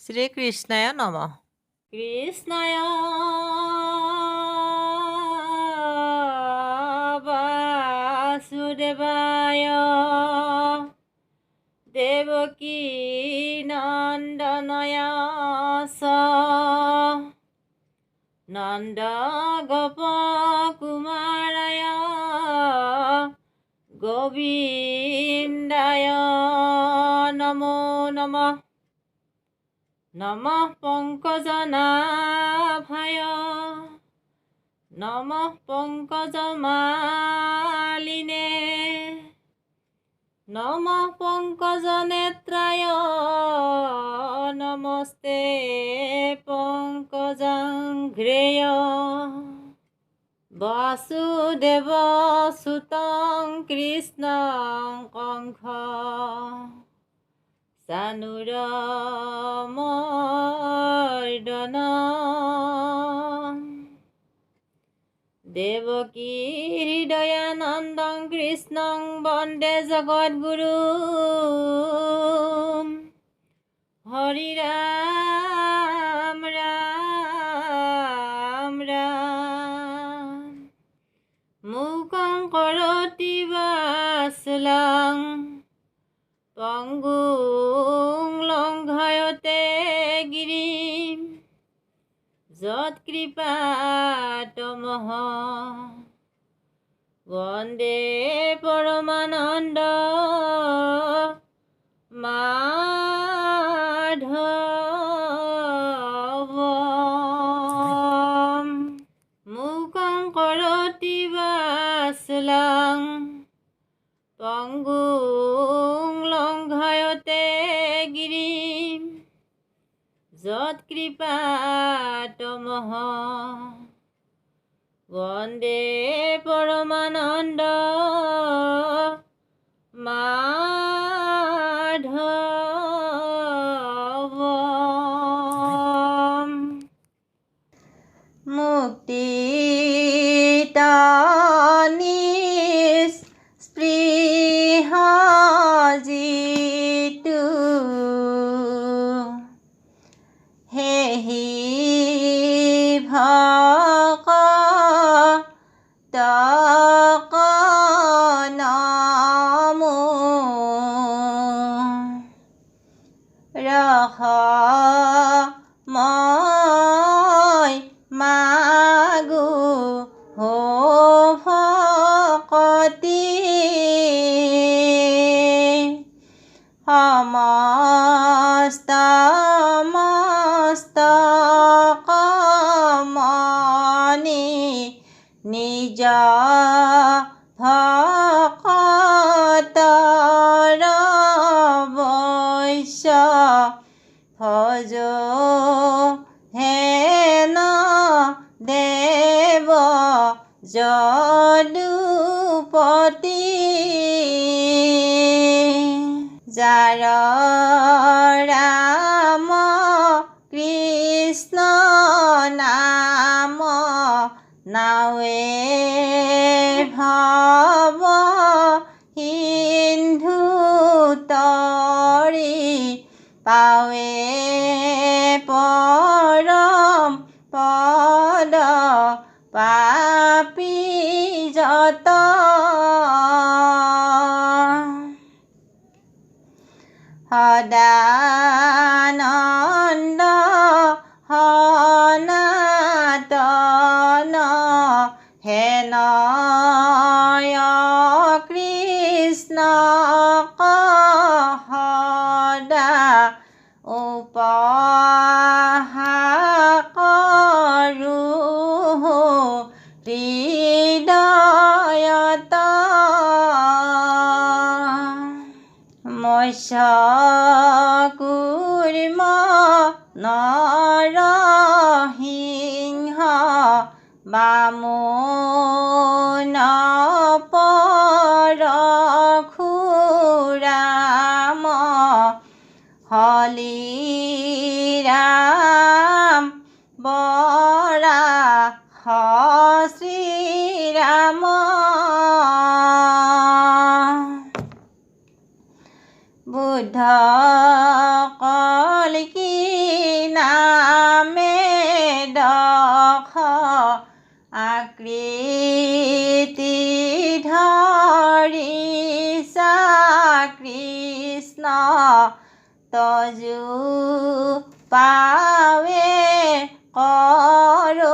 শ্ৰীকৃষ্ণায় নমঃ। কৃষ্ণায় বাসুদেৱায় দেৱকী নন্দনয় চ নন্দ গোপ কুমাৰায় গোবিন্দায় নমো নমঃ। নমঃ পংকজনাভায় নমঃ পংকজমালিনে নমঃ পংকজনেত্ৰায় নমস্তে পংকজাংঘ্ৰেয়। বাসুদেৱ সুতং কৃষ্ণং কংস চানুৰ মৰ্দন দেৱকী হৃদয়ানন্দং কৃষ্ণং বন্দে জগদ্গুৰু। হৰি ৰাম ৰাম ৰাম। মূকং কৰোতি বাচলং পংগুং লংঘয়তে গিৰিম যৎকৃপাতমহং বন্দে পৰমানন্দ মাধৱ। মূকং কৰোতি বাচলং পংগুং লংঘয়তে গিৰিম যৎকৃপাতমহং বন্দে পৰমানন্দ মাধৱ। মুক্তি স্পৃহ যিটো সেহি ভকতক নমো। ৰস মই মাগো হো ভকতি সমস্ত মস্তক মণি নিজ ভকতৰ বৈশ্য ভজ হেন দেৱ যদুপতি। যাৰ ৰাম কৃষ্ণ নাম নাৱে ভৱ সিন্ধু তৰি পাৱে পৰম পদ পাপী যত। সদানন্দ সনাতন হেন কৃষ্ণ সদা উপহাস কৰোঁ হৃদয়ত। মৎস্য কুৰ্ম নৰসিংহ বামন পৰশুৰাম হলিৰাম বৰাহ শ্ৰীৰাম। বুদ্ধ কল্কি ধৰিছা কৃষ্ণ তজু পাৱে কৰো।